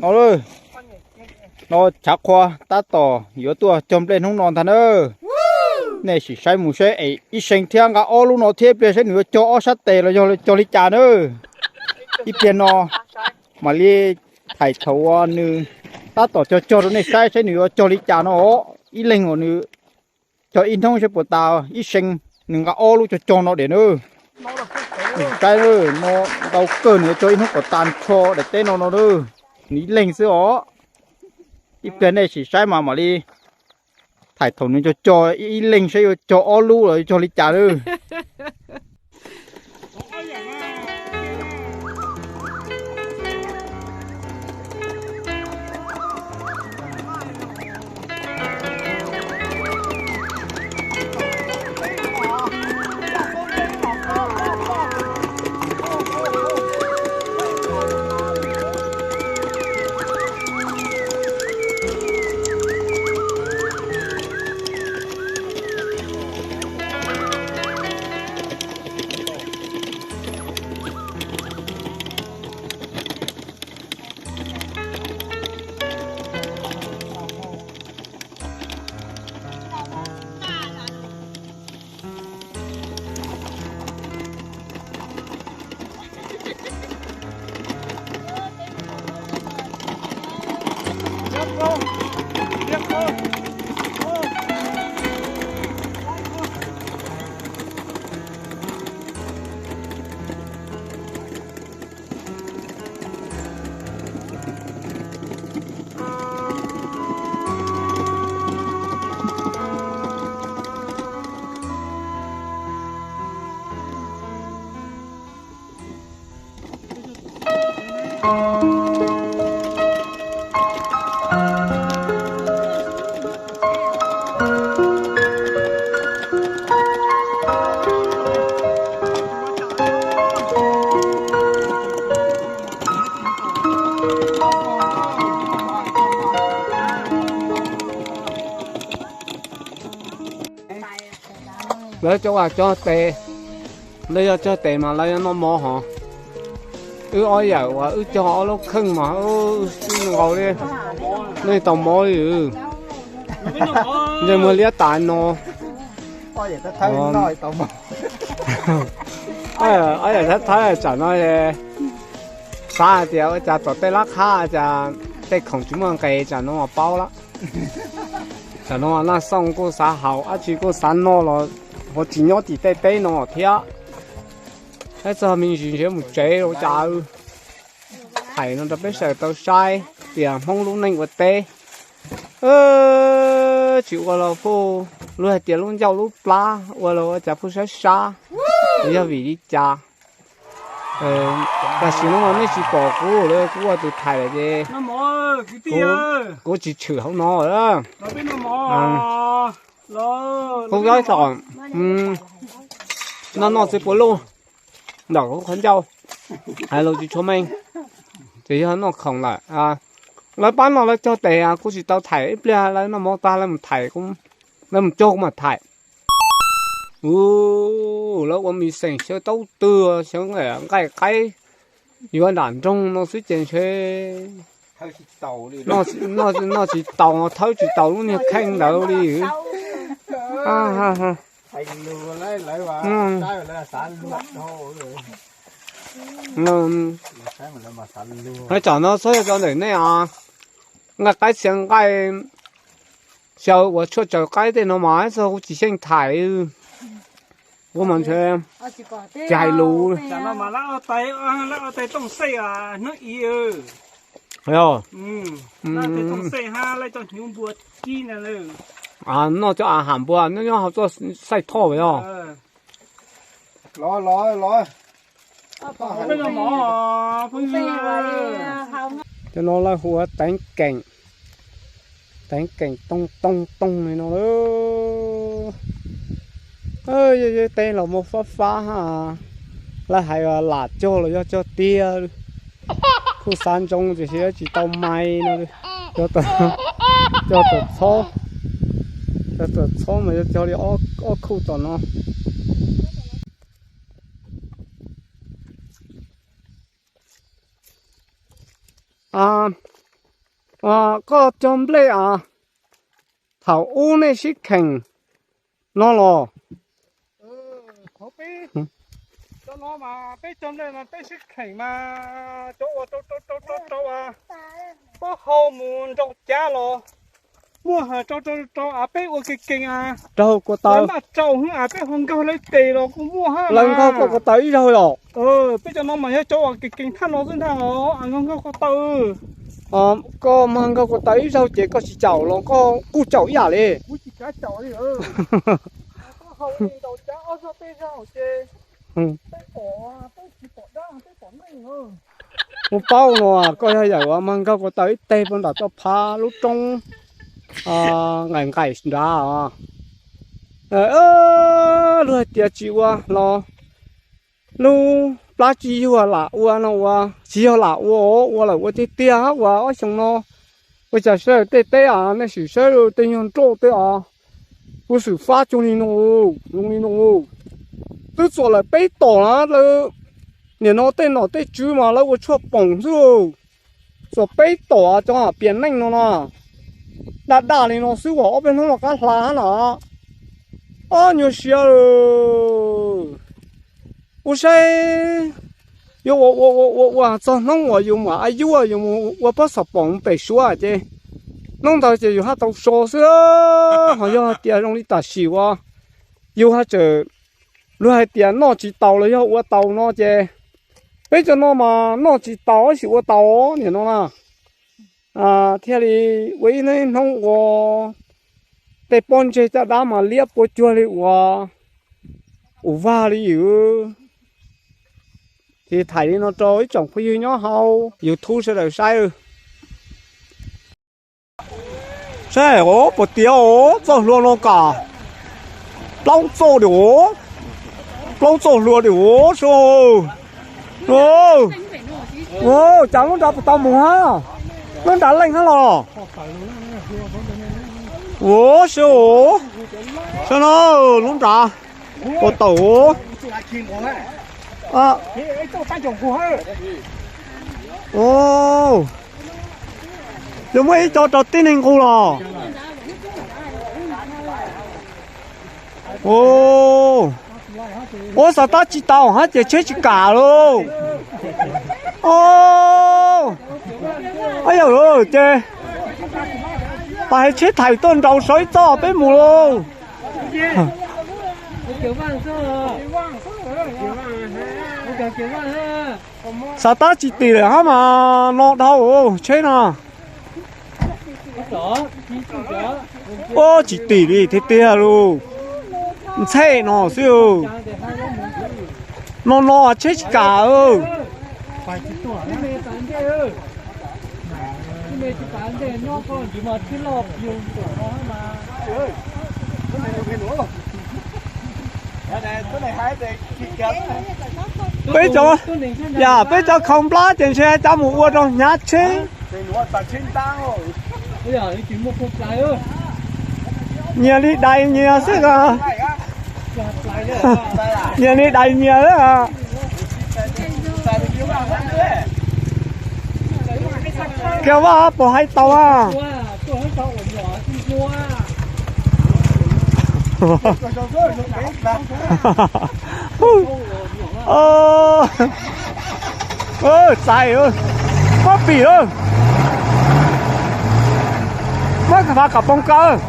No, no chav qhua tab tom yuav tuaj cog nplej hnub no ntag na. Nej sim saib mus seb es ib see thiab nqa ob lub no thiab ib pliag saib nws yuav cog ob sab tes los yog cog li cas na. Ib pliag no mam li thaij thaum uas nws tab tom cog cog rau nej saib saib nws yuav cog li cas no os. Ib leeg uas nws cog ib hnub saib puas tas ib see, nws nqa ob lub cog cog no diam na. Saib no ntau kawg, nws yuav cog ib hnub kom tas nrho daim teb no no na. Nws ib leeg xwb os. Ib pliag nej sim saib mas mam li thaij thaum nws cog cog ib leeg saib yuav cog ob lub los yuav cog li cas na. Lawv cov uas cog tes, lawv yog cog tes mas lawv yuav noj mov hos. Wb ob yawm uas wb cog ob lub kheej mas wb sib nqaus li, nej tau mov li. Ntsej muag liab tas no. Ob yawm thawj thawj tsam no xav hais tias ua cas tom tej lab qhab cas tej khoom tsis muaj nqis, tsam no paub lawm. Tsam no Naj Xoo kuj xav haus, dab tsi kuj xav noj los ho tsis nyob tim tej teb no thiab. Thiab txog me ntsis ntshe mus tsev ua cas. Thaij no rau peb sawv daws tau saib tias Hmoob lub neej ua teb tsis ua los kuj, luag hais tias lub ncauj lub plab ua los ua cas kuj sab sab, yog vim li cas. Tam sim no nej tsis pom kuv lawm, kuv ua tus thaij lawm ces kuv tsis tshwm hauv no lawm. Kuv tab tom noj noj txiv puav luj ntawm kuv qhov ncauj, hais lus tsis tshua meej, ces yog noj khoom lawm. Lawv pab no lawv cog tes kuv tsis tau thaij, ib pliag lawv noj mov tag lawv mus thaij, lawv mus cog kuv mam thaij. Ua, lawv ua mis xeem xyaw taub twg xyaw nqaij qaib yuav nram nroog no xwb ces ntshe noj tsis taus, thawb tsis taus lub niag kheej ntawd li. Lawv tsam no txhob yog cov ntawm nej os, nqaij qaib txhia nqaij xyaw uas tshuaj tsaws qaib tej no mas txog kuv tsis xyeej thaij. Kuv mas ntshe tsis hais lus. Noj cov a ham npua nyob nyob hauv txoj xaij thoj yog. Cov no lawv hu ua teev keem, teev keem tooj tooj tooj li no lawm. Yog tej los muaj fab fab ha, lawv hais lam cog los yog cog tiag. Kuj xav ntsoov tiam sis tsis tau mais no. Cov txhob, cov txhob mas yuav cog li ob khuj tom no. Koj cog nplej a, thaum ub nej sib kheem no los? Thaum peb, cov no mas peb cog nplej mas peb sib kheem mas cov uas rau rau rau rau rau a, pab hau mus nraum cab los muaj, rau rau rau a peb ua ke kees a. Raug ko taw, lawv npaj rau hwv a peb ho nkaug lawv tes los kuj muaj hab. Lawv nkaug koj ko taw ib zaug los? Peb cov no mas yog cov uas kees kees thaj no xwb ntag os, nkaug nkaug ko taw. Koj mag nkaug ko taw ib zaug ces koj tsis caum los koj kuj caum ib yam li. Kuv paub no, koj yog yawm uas mag nkaug ko taw ib teg puag nram toj phav lub roob nqaim nqaim nrad os. Luag hais tias tsis ua los lub plab tsis yuag lam ua no ua, tsis yog lam ua os, ua lawm ua tiag tiag hab. Ua ob xyoo no ua cas sawv daws tej teb a, nej sim saib tej nyuag nroj tej os, kuj xwm fab cuag li no, zoo li no. Twb txuam lawm peb tom na, lawv nim no tej nom tej tswv mas lawv ua tshuaj poom xwb. Txuam peb tom cov piam neej no na, daj daj li no xwb uas ob peb hnub los qab hla hab no. Ob nyuag siav lawm. Ua saib yuav ua ua ua ua ua txog hnub uas yus mam a yuav yus mus ua pob xov poom pem suav ces hnub ntawd ces yus haj tau so xwb. Ho yog hais tias zoo li tam sim uas yus haj tseem, luag hais tias noj tsis taus los yog ua taus no ces peb cov no mas noj tsis taus tab sis ua taus niam no na. Thiaj li ua ib hnub ua tej pob ntseg caj dab mas liab puas cuag li uas, ua vag li yus. Ces thaij li no rau ib tsoom phooj ywg nyob hauv YouTube sawv daws saib. Saib os, puas tiav os, txoj hlua no kam plaub txoj diam os, plaub txoj hlua diam os. Cas lub nrad puas tau mus hab, lub nrad leej hab los. Ua saib os, saib no, lub nrad puas tau. Yog muaj ib co rau tib neeg nqug los. Ua xav tab tsis tau hab ces tsheb tsis kam lauj. Yog ces pas hais tsheb thaim tuaj nraus saib ib txoj peb mus lauj. Xav tab tsis tim lawm hab mas no dhau tsheb no. Ua tsis tim li tiag tiag lauj. Ntxheb no xwb. No no tsheb tsis kam. Peb cov, yam peb cov khaus nplab ces ntshe cov mus ua rau hnyav tsheb. Nyias li dais nyias xwb. Nyias li dais nyias. Kiag Vaj puas hais tau a? Txais, muab pim, muab fav kom poob kawg.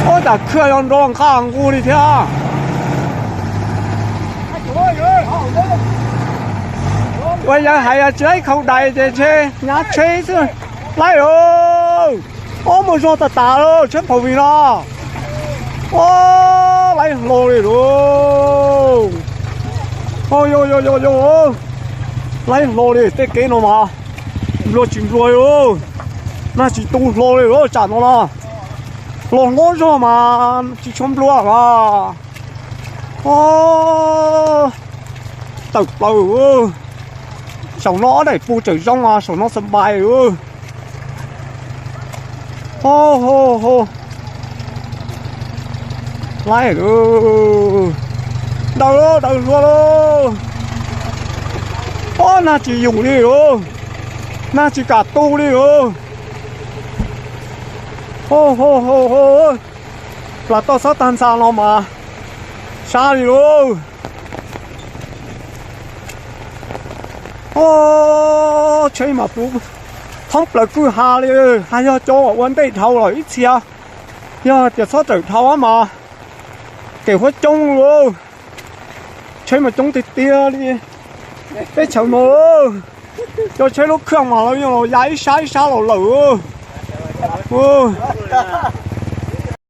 Ua tam khw yog nrov nqaj nqug li thiab. Ua yog hais tsis laib khaus dais ces ntshe hnyav tsheb xwb. Laib lauj, ob muaj zog tas tas lauj tsheb phaum vim no. Ua, laib hlo li lauj. Yog yog yog yog, laib hlo li tej kev no mas nplua tsis nplua li lauj. Nag tsis tu hlo li lauj tsam no no. Hlo hlob zog mas tsis tshua nplua los. Tawm plaws. Saum no ob daim pug tseem zoo, saum no xa npais. Ho ho ho, laib lauj. Daws lauj, daws hluas lauj. Ob, nag tsis yum li lauj, nag tsis kam tu li lauj. Hau hau hau hau, plas toj xob tag ntxa no mas sab li lauj. Ob, tsheb mas puv thoob plaws kwj ha li, hais yog cov uas ua ntej dhau lawm ib txhia, yog tias txhob rawm dhau mas kev huab coob lauj. Tsheb mas coob tiag tiag li teb chaws no. Cov tsheb lub khaj mas lawv yeej los ya ib sab ib sab los lawm.